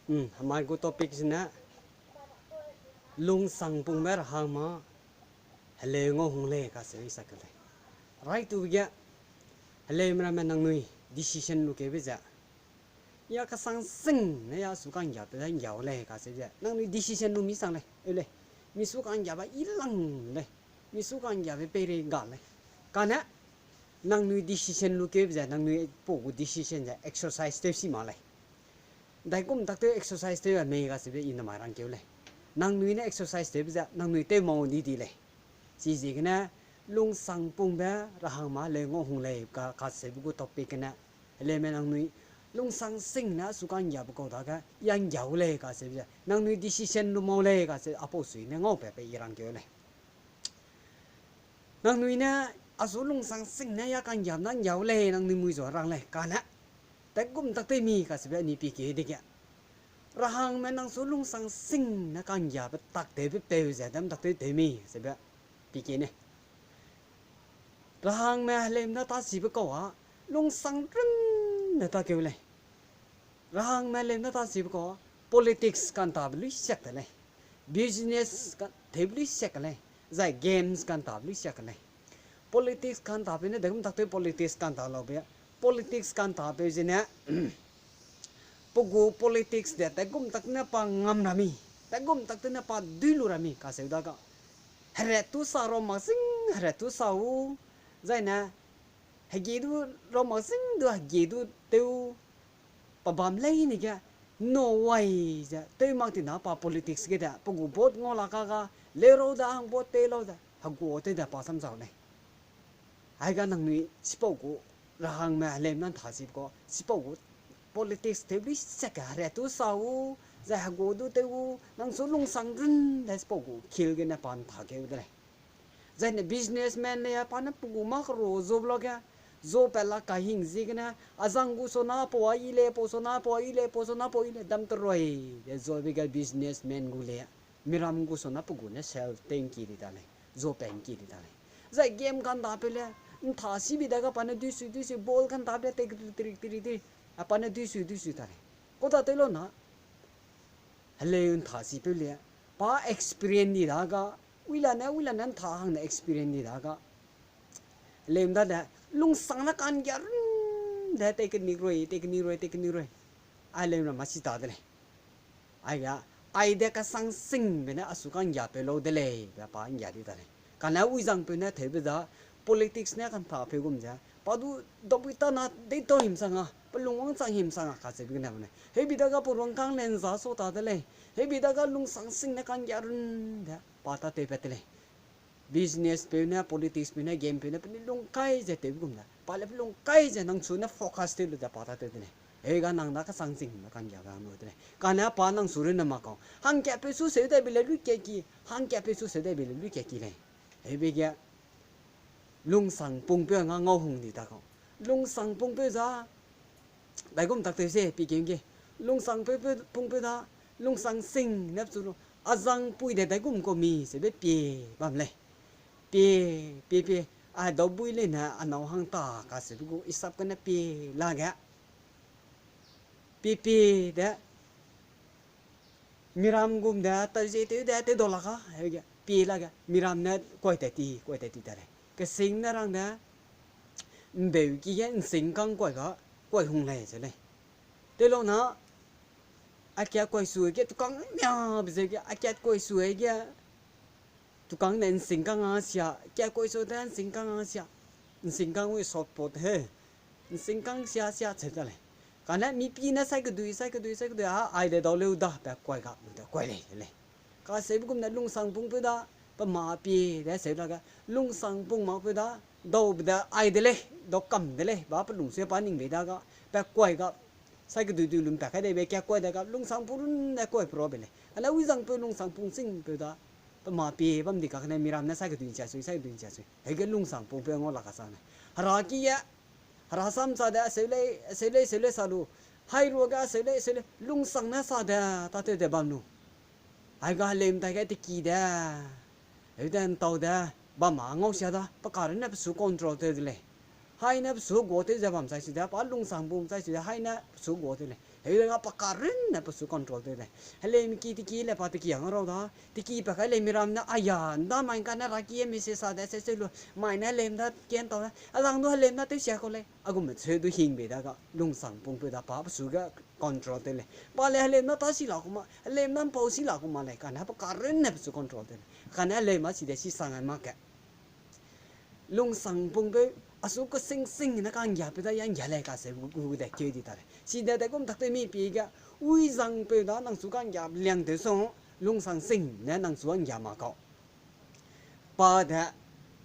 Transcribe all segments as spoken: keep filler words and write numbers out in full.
Hemai gu topic zene, lungsangpungbe rahang ma heleu ngau hung lei kacheu i sa ke lei. Right to ge, heleume ramme nangnui decision lu keube ze, ya kasang sing ne ya su ka'nggiabe da nggiau lei kacheu ze nangnui decision lu mi sang lei, eu lei. Mi su ka'nggiabe i lang lei. Mi su ka'nggiabe peirei ga lei. Kane, nangnui decision lu keube ze, nangnui pau gu decision ze exercise tew si mak lei. Daigum tak tew exercise tew a mei kacheube i namai rangkeu lei. Nangnui ne exercise tewbe ze, nangnui tew mau di di lei. Chiziegene, lungsangpungbe rahang ma heleu ngau hung lei ka, kacheube gu topic gene, heleume nangnui lungsang sing ne su ka'nggiabe kau dage, ya nggiau lei kacheube ze, nangnui decision lu mau lei kacheu apau sui ne ngau pe pe i rangkeu lei. Nangnui ne, a su lungsang sing ne ya ka'nggiabe na nggiau lei, nangnui mui zu rang lei, kane. Daigum tak tew mi kacheube ni pi keu dege. Rahangme nang su lungsang sing ne ka'nggiabe tak tewbe peu ze, dam tak tew tew mi, kacheube pi keu ne. Rahangme heleume na tâ sibe kau a, lungsang runne tâ keu lei. Rahangme heleume na tâ sibe kau a, politics ka'ntabe lui siak de lei. Business ka, tewbe lui siak de lei. Zai games ka'ntabe lui siak de lei. Politics ka'ntapeu ne, daigum tak tew politics ka'nta laube. Politics ka'ntapeu zene, pe gu politics de, daigum tak ne pa ngam ra mi. Daigum tak tew ne pa dui lu ra mi, kacheu dage. Hera tu sa ra mak sing, hera tu sa u. Zai ne, hege du ra mak sing du, hege du tew. Pa bam leine ge, no wai ze, tew mak tina pa politics ge de, pe gu vote ngau la ka ga, leu rau da hang vote pei lau ze, hegu tew de pa sam zau lei. Aiga nangnui, chipau gu, rahangme heleume na tâ sibe kau, chipau gu, politics tewbe lui siak ke, hera tu sa u, zai hegu du tew u, nang su lungsang run de chipau gu, khil gene pa ntâ keu de lei. Zai ne businessman lei a pa ne pe gu mâ keru zu lage, zu pe la kahing ziegene, a zang gu sona pau a yi lei, pau sona pau a yi lei, pau sona pau a yi lei, dam terui, de zu be ge businessman gu lei. Miram gu sona pe gu ne sell tei ngki di ta lei, zu pe ngki di ta lei. Zai game ka'ntapeu le, ntâ sibe dage pa ne duisui duisui, ball ka'ntabe le, tei teri teri teri, a pa ne duisui duisui ta lei. Kau da tew lau na, heleu ntâ sipeu le, pa experience di dage, wi la ne, wi la ne ntâ hang ne experience di dage. Heleume dade, lungsang ne ka'nggia run de, tei kenik rui, tei kenik rui, tei kenik rui. Heleume ra ma si ta de lei. Aiga, aide kasang singbe ne a su ka'nggiapeu lau de lei, be pa nggia di ta lei. Kane wi zangpeu ne tewbe da, politics ne ka'ntapeu gum ze, pa du, dapui ta na deitau himsang a, pe lung wangchang himsang a kacheube gene ne. Hebi dage pe ruangkâng le nza sa ta de lei. Hebi dage lungsang sing ne ka'nggia run de, pa tâtew pat de lei. Business peu ne, politics peu ne, game peu ne, penui lungkai ze tewbe gum ze, pa le pe lungkai ze nang su ne focus tew lu ze pa tâtew de lei. Hega nang da kasang sing ne ka'nggiabe hang lu de lei. Kane pa nang su runne mak kau. Hangkatpeu su seu dai be le lui kaki, hangkatpeu su seu dai be le lui kaki lei. Hebi ge, lungsangpungpeu nga ngau hung di ta kau. Lungsangpungpeu za, daigum tak tew se pi keu ge. Lungsangpeu, pungpeu da, lungsang sing ne pechu lu. A zangpui de daigum kau mi, sebe pie bam lei. Pie, pie, pie, a daubui lei ne, a nâu hang ta, kacheube gu, i sap gene pie lage. Pie, pie de, miram gum de, tau ze tew de, tew dau la ka, hege, pie lage, miram ne, kuai tat ti, kuai tat ti ta lei. Kesing ne rang de, mbeu ki ge, nsingkang kuai ga, kuai hung lei, ze lei. Tew lau na, a kat kuai su ge, tukang mia, be ze ge, a kat kuai su ge, tukang ne nsingkang a sia, kat kuai su de nsingkang a sia, nsingkang wi sot pot he, nsingkang sia sia cheu ta lei. Kane mi pi ne sai kedui, sai kedui, sai kedui, a, ai de dau leu da, pe kuai ga, lu de kuai lei, lei. Kacheube gum ne lungsangpungpeu da, pe ma pie de seu lage, lungsangpung makpeu da, daube de ai de lei, dau kam de lei, ba pe lungsui pa ning bei da ga, pe kuai ga, sai kedui dui lum pa kai de be kat kuai da ga, lungsangpung run de kuai pro be lei. Kane wi zangpeu lungsangpung singpeu da, pe ma pie bam di kakne miram ne sai kedui nsia sui, sai kedui nsia sui. Hege lungsangpungpeu ngau la ka sa ne. Hera ki ge, hera sam sa de, seu lei, seu lei, seu lei sa lu. Hai ruage seu lei, seu lei, lungsang ne sa de, tâtew de bam lu. Aiga heleume tai ge teki de, heu de ntau de, bam a ngau sia da, pe ka runne pe su control tew de lei. Haine pesu gua tew ze bam chai su de, pa lungsangpung chai su de, haine pesu gua tew lei. Heu de ga pa karunne pesu control tew lei. Heleume ki teki le pa teki hang rau da, teki pa kai heleume ram ne, aya, nda mai kane raki e message sa de, se se lu, mai ne heleume da ken tau de, a zang du heleume da tew sia kau lei. A gume cheu du hing bei da ga, lungsangpungpeu da pa pesu ga control tew lei. Pa le heleume na ta si la ku ma, heleume na mpau si la ku ma lei, kane pa karunne pesu control tew lei. Kane heleume si de si sang ai mak ke. Lungsangpungpeu, a su kesingsing ne ka'nggiapeu da ya nggia lei kaseu gu de keu di ta lei. Chide de gum tak tew mi pi ge, ui zangpeu da nang su ka'nggia liang tew sung, lungsang sing ne nang su a nggia ma kau. Pa de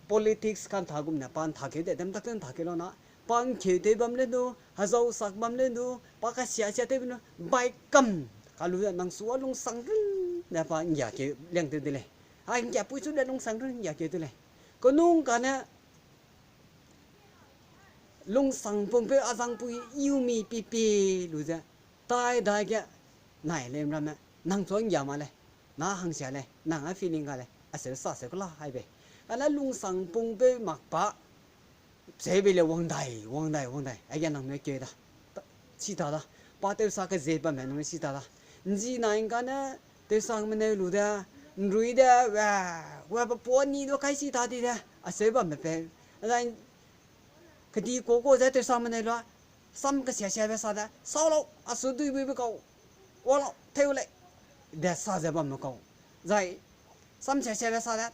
politics ka'ntha gum ne pa ntha keu de, dem tak tew ntha keu lau na, pa ngkeu tew bam le nu, hezau sak bam le nu, pa kasia sia tew bam nu, bai kam kalu de nang su a lungsang run ne pa nggia keu liang tew de lei. A nggiapui chu de lungsang run nggia keu de lei. Kenung kane lungsangpungpeu a zangpui iu mi pi pi lu ze, tai dai ge, nai leu ramme, nang chu a nggia ma lei, na hangsia lei, nang a feeling ga lei, aseu sa seu kela ai bei. Kane lungsangpungpeu mak pa, seube le wang dai, wang dai, wang dai, aige nang me keu da. Chi ta da, pa tewsa kezet bamme nang chi ta da. Nzi nai kane, tewsang meneu lu de, nrui de, we, we pa puâ ni du kai chi ta di de, aseu bamme peu. Azai, kedi kuâ kuâ ze tewsang meneu lu, sam kesia siabe sa de, sau lau, a su dui buibe kau, wa lau, teu lei, de sa ze bamme kau. Zai, sam sia siabe sa de,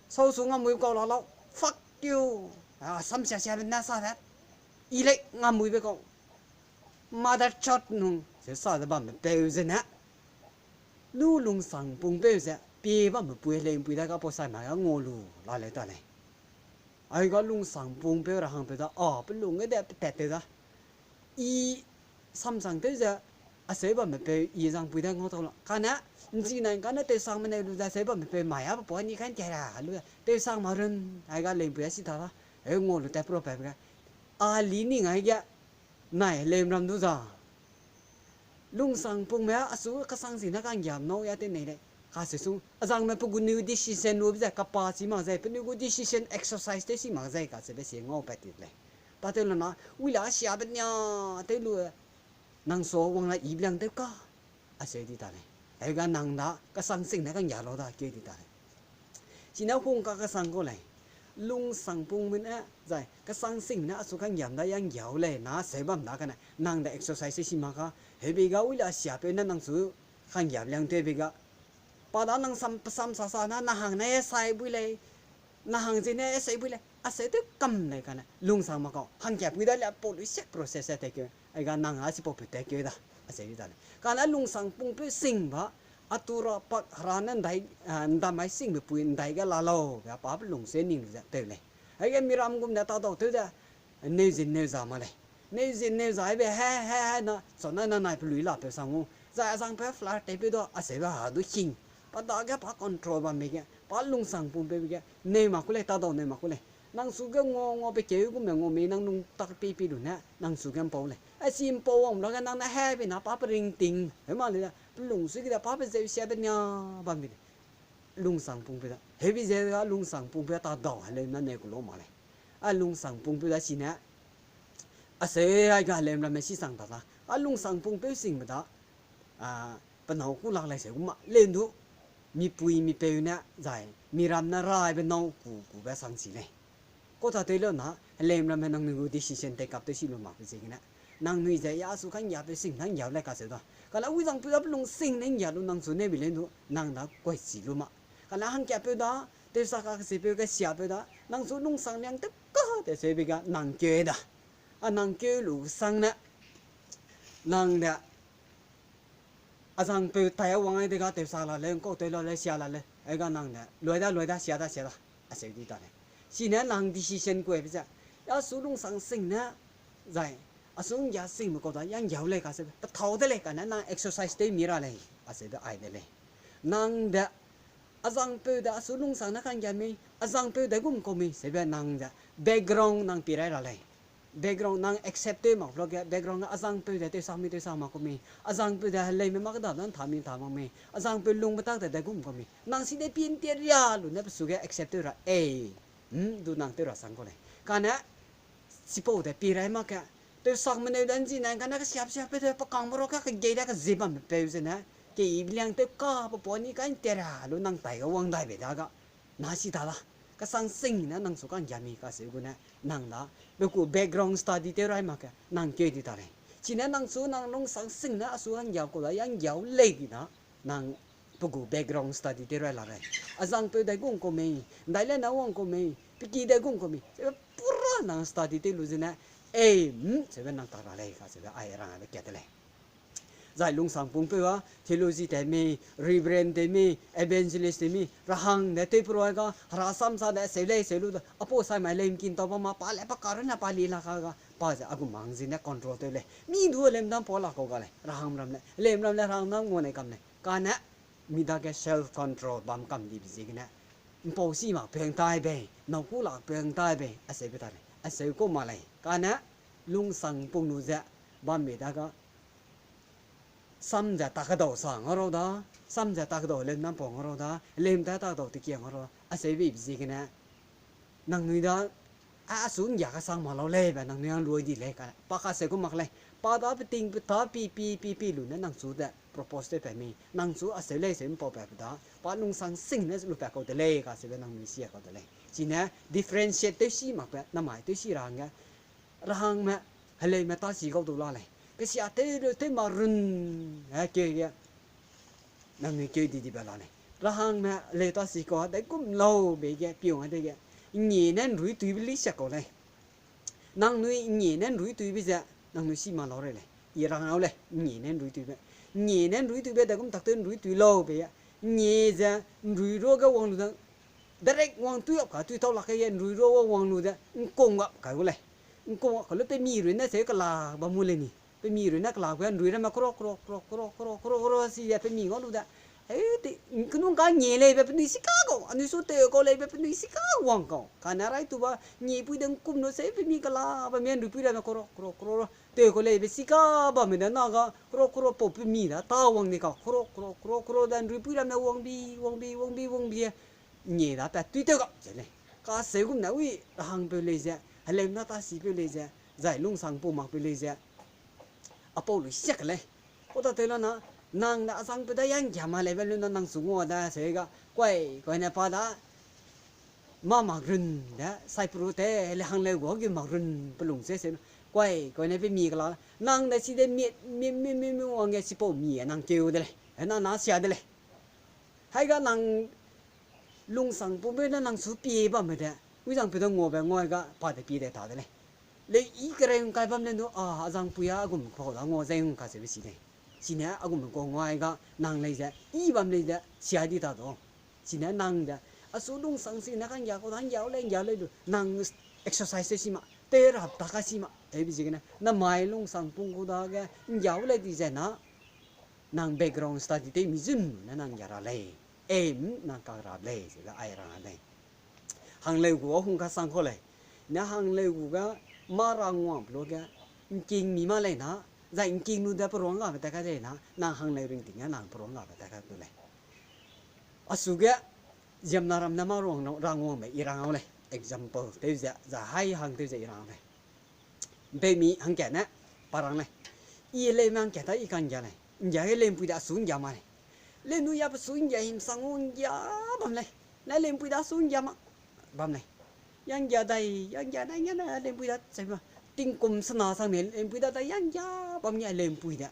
sau su ngamuibe kau la lau, fuck you, a, sam sia siabe ne sa de, i lei ngamuibe kau, mother chot nung, se sa ze bamme peu zene, lu lungsangpungpeu ze, pie bamme pui lei mpui da ga pau sai ma ga ngua lu, la leu ta lei. Ai ga lungsangpungpeu ra hangpeu da, a, pe lung ge de pe tat tew da. I samsang tew ze, aseu bamme peu, i zangpui da ngau tau la. Kane, nzi nai kane tewsang meneu lu ze, aseu bamme peu, mai a pe puâ ni kan tia ra, lu ze, tewsang ma run, ai ga leumpui a si ta da. Eu ngua lu tat pro pa ge. A li ning ai ge, nai leu ram du za. Lungsangpungme a su kesang si ne ka'nggiam nâu ya tew nei lei. Kaseu su, a zangme pe gu nui gu decision lu be ze kapa si mak zai, penui gu decision exercise tew si mak zai kacheube sie ngau pat ti lei. Tatew la na, ui la siabe nia tew lu, nang su wang la i bliang tew ka, aseu di ta lei. Heu ga nang da kesang sing ne ka'nggia lau da keu di ta lei. Chine hung kakesang kau lei. Lungsangpungme ne, zai, kesang sing ne a su ka'nggiam da ya nggiau lei, na seu bam da kane, nang de exercise si mak ka, heube ga ui la siapeu ne nang su ka'nggiam liang tewbe ga. Pa da nang sam, pe sam sa sa na, na hang ne sai bui lei, na hang ze ne sei bui lei, aseu tew kam lei kane, lungsang mak kau, hangkiapui da le pau lui siak process e tekeu, ai ga nang a si pau peu tekeu da, aseu di ta lei. Kane lungsangpungpeu sing ba, a tu ra pak hera ne ndai, a, ndamai singbe pui ndai ge la lau, be pa pe lungsui ning lu ze tew lei. Aige miram gum ne tadau tew ze, neu zin neu za ma lei. Neu zin neu za aibe he, he, he na, chana na nai pelui la peu sang u. Zai a zangpeu flirt tewpeu da, aseube ha du hing. Pa dage pa control bambe ge, pa lungsangpungpeube ge, neu mak ku lei, tadau neu mak ku lei. Nang su ge ngua, ngua pe keu gume ngua mei, nang lung tak pei pei lu ne, nang su ge mpau lei. Asi mpau wang lage nang ne he be na pa pe ringting, heu mak lei da, pe lungsui ge da pa pe zeu siabe nia bambe lei. Lungsangpungpeu da. Hebi ze ga lungsangpungpeu tadau heleu na neu ku lau mak lei. A lungsangpungpeu da sine. Aseu ai ga heleu ramme si sang ta da. A lungsangpungpeu singbe da. A, pe nâu ku lak lei seu gu ma leu ndu. Mipui mipeu ne zai, miram ne raibe nâu ku, kube sang si lei. Kau ta tew lau na, heleu ramme nangnui gu decision take up tew si lu makbe ziegene. Nangnui ze ya su ka'nggiapeu sing ne nggiau lei kaseu da. Kane wi zangpeu da pe lungsing ne nggia lu nang su neu bi leu ndu, nang da kuai si lu ma. Kane hangkiapeu da, tewsa kakesepeu kesiapeu da, nang su lungsang liang tew ka te seube ga nang keu da. A nang keu lu sang ne, nang de, a zangpeu tai a wang ai de ga tewsa la lei, ngkau tew la lei, sia la lei, ai ga nang de, luai da, luai da, sia da, sia da, aseu di ta lei. Sine nang decision kuaibe ze, ya su lungsang sing ne, zai, a su nggia singbe kau da, ya nggiau lei kaseu, pe tau de lei kane nang exercise tew mi ra lei, aseu de ai de lei. Nang de, a zangpeu de a su lungsang ne ka'nggia mei, a zangpeu de gum kau mei, seube nang de, background nang pi rai ra lei. Background nang accept tew mak luage, background ge a zangpeu de tewsang mei tewsang mak kau mei, a zangpeu de heleume mak da nang tha mei tha mak mei, a zangpeu lungbe tak de de gum kau mei, nang si de pin tia ria lu ne pe su ge accept tew ra, ei. Hmm, du nang tew ra sang kau lei. Kane, chipau de pi rai mak ke. Tew sak meneu de nzi nai kane kesiap siap pe de pe kangme ro ka kegei de kezip bambe peu zene. Ke i liang tew ka pe pa ni ka nte ra lu nang tai ga wang dai bei da ga. Na si ta la. Kesang sing ne nang su ka'nggia mi kaseu gu ne. Nang da. Pe gu background study tew rai mak ke. Nang keu di ta lei. Chine nang su nang lungsang sing ne a su ka'nggia kau da. Ya nggiau lei di na. Nang pe gu background study tew rai la lei. A zang peu dai gung kau mei, dai le na wang kau mei, pe ki dai gung kau mei. Seube pura nang study tew lu zene, aim, seube nang ta ra lei kaseube ai rang aibe kat de lei. Zai lungsangpungpeu a, theology te mei, reverend te mei, evangelist te mei, rahang de tew perua ga, hera samsa de seu lei seu lu de, apau sai mai lei mkin tau ba ma pa le pa karun na pa li la ka ga, pa ze a gu mang zene control tew lei. Mi du lem dam pau la kau ga lei, rahang ram le, lem ram le rahang dam ngua nei kam lei. Kane, mi dage self control bam kam dibe ziegene, ’mpau si mak peng tai bei, nâu ku lak peng tai bei, aseube ta lei, aseu kau ma lei. Kane, lungsangpung lu ze, bambe dage, sam ze ta kedau sa nga rau da, sam ze ta kedau lem nam pau nga rau da, lem ta ta kedau tekia nga rau, aseube ziegene, nangnui da, a, a su ’nggia kesang ma lau lei be, nangnui hang lui di lei, ka, pa kaseu ku mak lei, pa da peting pe ta pi, pi, pi, pi lu ne nang su de, propose tew pat mi, nang su aseu lei seu ’mpau pat pe da, pa lungsang sing ne lupat kau de lei, kaseube nangnui sia kau de lei. Chine, differentiate tew si mak pe, namai tew si ra hangge, rahangme, heleume ta si kau du la lei. Kesia tew lu tew ma run, e, keu ge, nangnui keu di dibe la lei. Rahangme, heleu ta si kau, dai kum lau be ge, piung a dege, ngie ne ’nruituibe li sia kau lei. Nangnui ngie ne ’nruituibe ze, nangnui si ma lau rei lei. I rang lau lei, ngie ne ’nruituibe. Ngie ne ’nruituibe, dai kum tak tew ’nruitui lau be ge, ngie ze, ’nrui ruage wang lu de, direct wang tui ap ka tui tau lak ke ge, ’nrui ruage wang lu de, ’ngkung ap kai gu lei. ’Ngkung ap ka lu pe mi run ne seu kela bam mu lei ni. Pe mi run ne kela gu, ’nrui ramme kro, kro, kro, kro, kro, kro, kro, si ze pe mi ngau lu de. Heu, te, kenung ka ngie leibe penui si ka kau, anui su tew kau leibe penui si ka wang kau. Kane rai tu ba, ngiepui de ’ngkum lu seu pe mi kela bam me ’nruipui ramme kro, kro, kro, kro, tew kau leibe si ka bamme de na ga, kro, kro, pau pe mi da ta wang ni kau, kro, kro, kro, kro, de ’nruipui ramme wang bi, wang bi, wang bi, wang bi, ngie da pat tui tew gap ze lei. Kaseu gum ne ui, rahangpeu lei ze, heleu na ta sipeu lei ze, zai lungsangpung makpeu lei ze, apau lu siak lei. Kau da tew la na, nang ne a zangpeu da ya ’nggia ma leibe lu na nang su ngua da seu ga, kuai, kuai ne pa da, mâ mak run de, sai peru te, le hangleu gu ge mak run pelung se seu, kuai, kuai ne pe mi kela, nang de si de mi, mi, mi, mi, mi wangge sipau mi e nang keu de lei, e na na sia de lei. Hai ga nang lungsangpungpeu ne nang su pie bamme de, ui zangpeu de nguabe nguai ga pa de pie de ta de lei. Lei i kereu ’ngkai bam le nu, a, a zangpui a, a gum kau da ngua zai ’ngka seube si lei. Chine a gum kau nguai ga nang lei ze, i bam lei ze, sia di ta du. Chine nang de, a su lungsang si ne ka'nggia kau da ’nggia lei, ’nggia lei lu, nang exercise si ma, tew rap ta ka si ma, tewbe ziegene, namai lungsangpung kau dage, ’nggia lei di ze na, nang background study tew mi zun ne nang ’nggia ra lei. Em, nang kak ra lei, ze ga ai ra lei. Hangleu gu a hung kasang kau lei. Ne hangleu gu ga mâ ra nguang pe lu ge, ’ngking mi ma lei na, zai ’ngking lu de peruang gabe tat ka lei na, nang hangleu ringting ge nang peruang gabe tat ka du lei. A su ge, ziemmena ram ne mâ ruang ra nguangbe i rang au lei. Example tew ze, zai hai hang tew ze i rang au lei. Peumi hangkat ne, pa rang lei. I heleume hangkat ta i ka'nggia lei. ’Nggia ge leumpui da su ’nggia ma lei. Leu nu ya pe su ’nggia himsang u ’nggia bam lei. Ne leumpui da su ’nggia ma bam lei. Ya ’nggia dai, ya ’nggia dai, ’nggia dai, leumpui da cheu ma. Tingkum sena sang ne leumpui da dai ya ’nggia bam ngia leumpui de.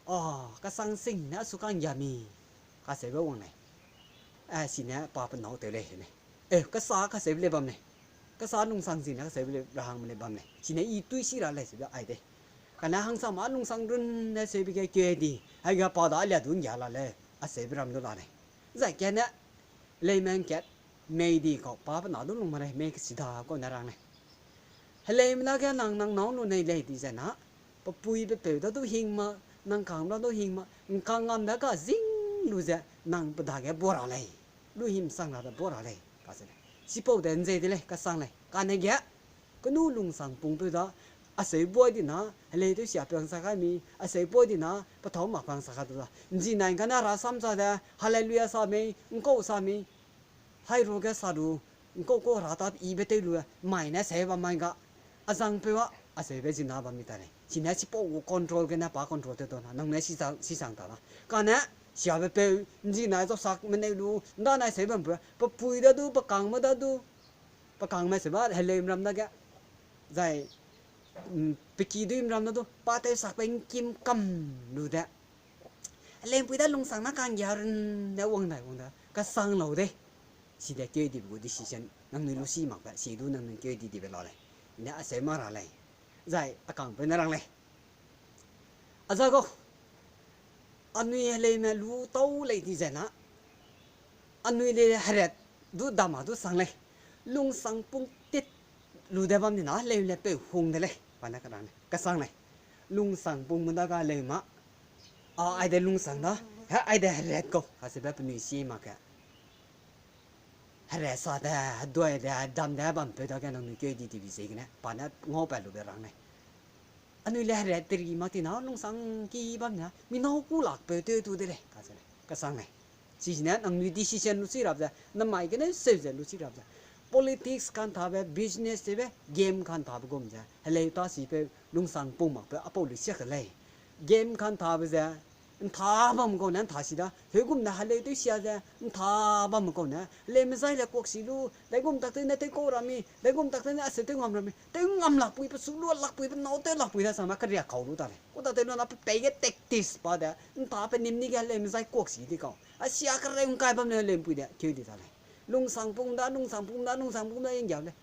A, kasang sing ne a su ka'nggia mi. Kaseube wang lei. A, si ne pa pe nâu tew lei, ne. E, kasa kaseube lei bam lei. Kasa lungsang si ne kaseube lei, rahangme lei bam lei. Si ne i tui si ra lei, seube ai de. Kane hangsame lungsang run ne seube ge keu di. Hai ga pa da alia du ’nggia la lei. Aseube ram du la lei. Zai kane, heleume hangkat, mei di kau, pa pe na du lung ma lei, mei kesida kau ne rang lei. Heleume dage nang, nang nâu lu nei lei di ze na, pe pui pe peu da du hing ma, nang kang da du hing ma, ’ngkang ngam da ka zing lu ze, nang pe dage bua ra lei. Lu himsang ra da bua ra lei, kase lei. Chipau de ’nzei de lei, kasang lei, kane ge, kenu lungsangpungpeu da, aseu buai di na, heleu tew sia pe hangsa kai mi, aseu buai di na, pe thâu mak pe hangsa kai du da. ’Nzi nai kane hera samsa de, hallelujah sa mei, ’ngkau sa mei, hai ruage sa du, ’Ngkau kau ra ta ibe tew lu, mai ne seu bam mai ga, a zangpeu a, a seube zina bam mi ta lei. Chine chipau gu control gene pa control tew dau na, nang ne si sang, si sang ta la. Kane, siabe peu, ’nzinai zau sak meneu lu, ’ndanai seu bam peu, pe pui da du, pe kangme da du, pe kangme se ba, heleume ram dage, zai, mm, pe kiduîme ram da du, pa tew sakbe ’ngkim kam lu de. Heleumpui da lungsang na kanggia run ne wang dai wang da, kasang lau de. Side keu dibe gu decision, nangnui lu si makbe, si du nangnui keu di dibe la lei. Ne a seu ma ra lei. Zai, a kangpeu ne rang lei. A za gau, anui heleume lu tau lei di ze na, anui le heret du dam a du sang lei. Lungsangpung tit lu de bam di na, heleu le peu hung de lei. Pa ne karang lei, kasang lei. Lungsangpung mu da ga heleu ma. A, aide lungsang da, he, aide heret kau, kaseube penui si mak ge. Heret sa de, heduai de, dam de, bampeu dage nangnui keu di dibe ziegene, pa ne ngaupat lube rang lei. Anui le heret teri mak ti na, lungsang ki bam na, mi nâu ku lakpeu tew tu de lei, kacheu lei, kasang lei. Chine nangnui decision lu si rap ze, namai gene seu ze lu si rap ze. Politics kanthabe, business tewbe, game kanthabe gum ze, heleu tasipeu, lungsangpung makpeu, apau lu siak de lei. Game kanthabe ze, ’ntha bam kau ne ’ntha si da, heugum ne heleu tew sia ze, ’ntha bam kau ne, heleume zai le kuak si lu, daigum tak tew ne tew kau ra mi, daigum tak tew ne aseu tew ngam ra mi, tew ngam lakpui, pe su lu lakpui, pe nâu tew lakpui da sang na keriak kau lu ta lei. Ku ta tew lu na pe pei ge tactics pa de, ’ntha pe nim ni ge heleume zai kuak si di kau. A sia kereu ’ngkai bam ne heleumpui de, keu di ta lei. Lungsangpung da, lungsangpung da, lungsangpung da, ’nggiau lei.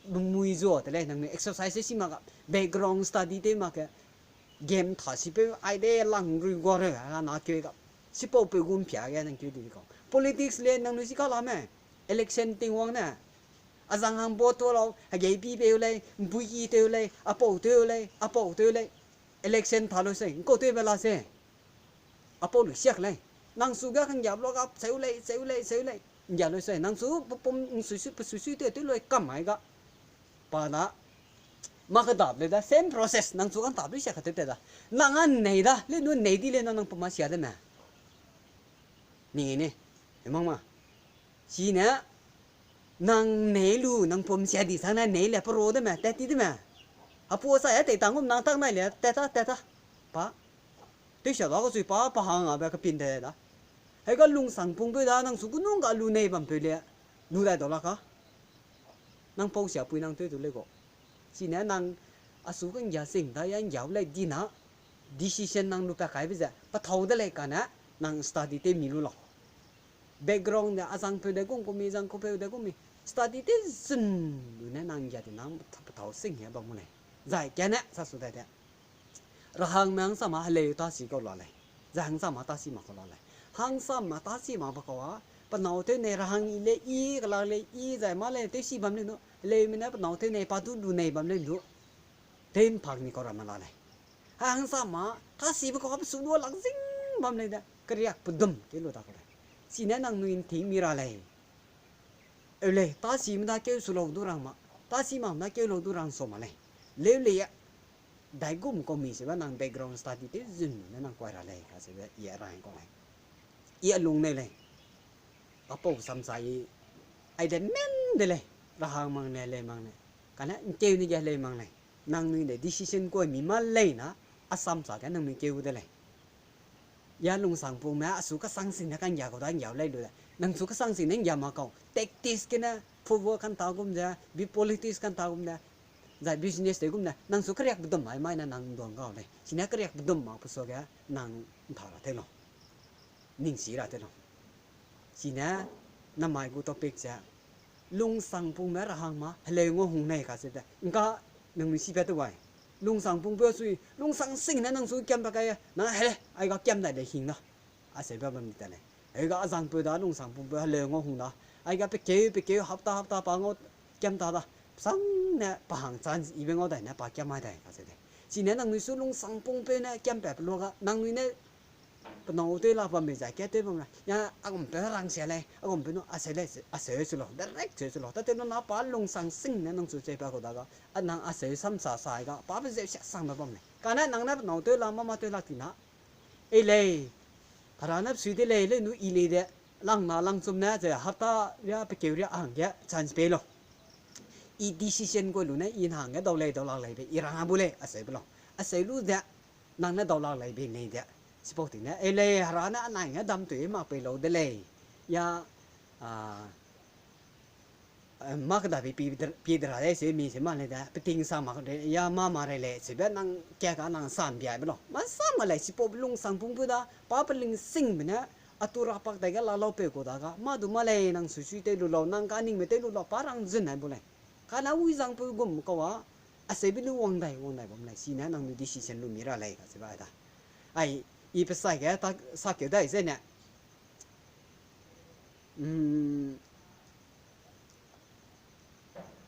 Mui zua te lei, nangnui exercise si mak ga, background study tew mak ge, game ’ntha sipeu, aide lang rui gua reu, a na keu ga. Chipau peu gu ’mpia ge nang keu di kau. Politics le nangnui si ka la me. Election Tingwang ne, a zang hang vote tu lau, hegei pi peu lei, ’mpuiki tew lei, apau tew lei, apau tew lei. Election tha lu sei, ’ngkau tewbe la se. Apau lu siak lei. Nang su ga kanggiap lu ga, seu lei, seu lei, seu lei. ’Nggia lu sei, nang su pe pum, ’nsui sui, pe sui sui tew, tew lu kam mai ga. Pa da, mâ kedap lei da, same process, nang su kantap lu siak ka tew te da. Nang a nei da, lei nu nei di lei na nang pe mâ sia de me. Ni ne, e mang ma. Chine, nang nei lu, nang pum sia di sang ne nei le pe ro de me, tat ti de me. Apau sa ya tei tang gum nang tak nai le, tat ta, tat ta. Pa. Tewsia da ka sui pa, pa hang a be kapin te da. Hei ga lungsangpungpeu da, nang su gu nung ga lu nei bampeu le, lu dai dau la ka. Nang pau siapui nang tew tu lei gau. Chine nang a su kanggia sing da ya ’nggiau lei di na, decision nang lu pa kaibe ze, pe thau de lei kane, nang study tew mi lu lau. Background de, a zangpeu de gum ku mi, zangkupeu de gum mi, study tew zun lu ne nang ’nggia di nang pe thau sing he bam mu lei. Zai kane sa su dai de. Rahangme hangsama heleu tasi kau la lei. Zai hangsama tasi mak kau la lei. Hangsama tasi mak ba kau a, pe nâu tew nei rahang i le i, kelak le i, zai mâ le tew si bam lei nu, heleume ne pe nâu tew nei pa du lu nei bam lei nu. Tew ’mpak ni kau ramme la lei. Hangsama tasibe kau a pe su lu lak zing bam lei de, keriak pedum keu lu da kau lei. Chine nangnui ’nting mi ra lei. Eu lei, tasime da keu su lau du rang ma, tasi mak da keu lau du rang sa ma lei. Leu lei e, daigum kau mi sebe nang background study tew zun ne nang kuai ra lei, kacheube i a rang kau lei. I a lung nei lei. Apau samsa i, aide men de lei, rahang mang lei, heleu mang lei. Kane ’nkeu ne ge heleu mang lei. Nangnui de decision kuai mi mâ lei na, a samsa ge nangnui keu de lei. Ya lungsangpungme a su kasang sing ne kanggia kau da ’nggiau lei lu de. Nang su kasang sing ne ’nggia mak kau. Tactics gene, football kanta gum ze, bi politics kanta gum de, zai business tew gum de, nang su keriak pedum mai mai ne nang ’nduang kau lei. Chine keriak pedum mak pe suage nang ’ntha ra tew lau. Ning si ra tew lau. Chine namai gu topic ze, lungsangpungme rahang ma heleu ngau hung nei kacheu de. ’Ngka nangnui sipat tew wai. Lungsangpungpeu sui, lungsang sing ne nang su kiam pa kai, nang he, aiga kiam dai de hing da. Aseube bam di ta lei. Heuga a zangpeu da lungsangpungpeu heleu ngau hung da. Aiga pe keu, pe keu, hapta, hapta pa ngau kiam ta da. Sang ne pa hang chance ibe ngau dai ne pa kiam mai dai kacheu de. Chine nangnui su lungsangpungpeu ne kiam pat pe luage, nangnui ne pe nâu tew lak bambe zai ke tew bam lei. Ya, a gumpeu rang sia lei, a gumpeu nu a seu lei, a seu su lau, direct seu su lau. Tatew nu na pa lungsang sing ne nang su cheu pa kau da ga, a nang a seu samsa sai ga, pa pe zeu siak sangbe bam lei. Kane nang ne pe nâu tew la, mama tew lak ti na. Ei lei, Hera ne pe sui de lei, lei nu i lei de. Langna langchum ne ze hapta ria pekeu ria a hangge chance pei lau. I decision gu lu ne i na hangge dau lei dau lak lei be i rang a bu lei, aseu be lau. Aseu lu ze, nang ne dau lak lei be nei ze. Chipau ting ne, ei lei, hera ne anai hangge dam tui mak pei lau de lei. Ya, a, mâ kedabe pie de ra lei, se mi se ma lei de, peting sa mak de, ya mâ ma rei lei, seube nang ka ka nang sam biai be lau. Mâ sam ma lei, chipaube lungsangpungpeu da, pa pelingsingbe ne, a tu ra pak dai ge la lau peu kau da ga, mâ du mâ lei, nang suisui tew lu lau, nang kaningbe tew lu lau, pa rang zun nai bu lei. Kane wi zangpeu gum kau a, aseube lu wang dai, wang dai bam lei, sine nangnui decision lu mi ra lei, kacheube ai da. Ai, i pe sai ge, ta, sakeu dai zene.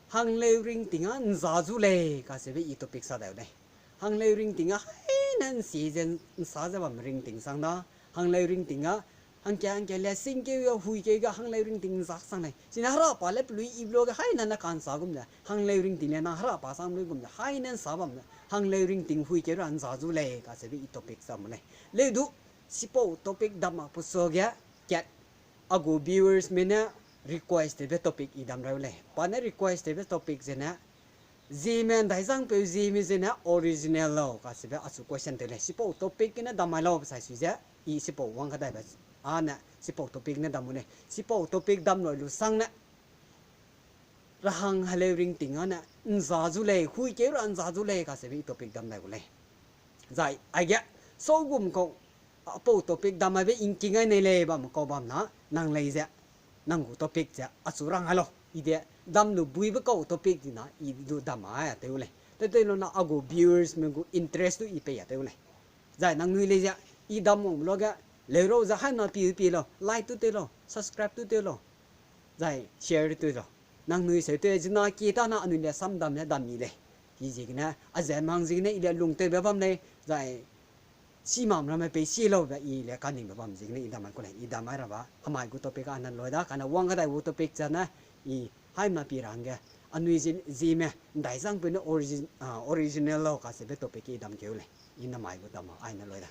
Hangleu ringting a nza zu lei, kacheube i topic sa dai u lei. Hangleu ringting a haine nsi ze nsa ze bam ringting sang da. Hangleu ringting a hangka hangka le singkeu ge huikeu ge hangleu ringting nzak sang lei. Sine hera pa le pelui i vlog ge haine ne kansa gum ze. Hangleu ringting le na hera pa sang lui gum ze. Haine nsa bam ze. Hangleu ringting huikeu ra nza zu lei, kacheube i topic sa mu lei. Leu du, chipau topic dam mak pe suage, kat, a gu viewers me ne request tewbe topic i dam rau lei. Pa ne request tewbe topic zene, Zeme ndaizangpeu Zeme zene original lau, kacheube achu question tew lei. Chipau topic gene dam mai lau, pe sai sui ze, i chipau wang kadaibe, a ne chipau topic ne dam u lei. Chipau topic dam loi lu sang ne, rahang heleu ringting a ne, nza zu lei, huikeu ra nza zu lei, kacheube i topic dam dai gu lei. Zai, aige, sau gum kau, apau topic dam aibe ingking ai nei lei bam kau bam na, nang lei ze, nang gu topic ze, achu rang ai lau, i de, dam lu buibe kau topic di na, i du dam ai a tew lei. Tew tew lu na, a gu viewers me gu interest du i pei a tew lei. Zai, nangnui lei ze, i dam wang luage, leu rau ze haimna pi pie lau, like tu tew lau, subscribe tu tew lau. Zai share tu lau. Nangnui seu tew zina ki ta na anui le samdam ne dam mi lei. Chiziegene, a ze mang ziegene i le lungtewbe bam lei, zai chimam ramme pei si laube i le kaningbe bam ziegene i dam ai ku lei, i dam ai ra ba, hemai gu topic a nan loi da, kane wang kadai gu topic zane, i haimna pi ra hangge, anui zi-, Zeme, ndaizangpeu ne origin-, a, original lau kacheube topic i dam keu lei, i namai gu dam a, ai nan loi da.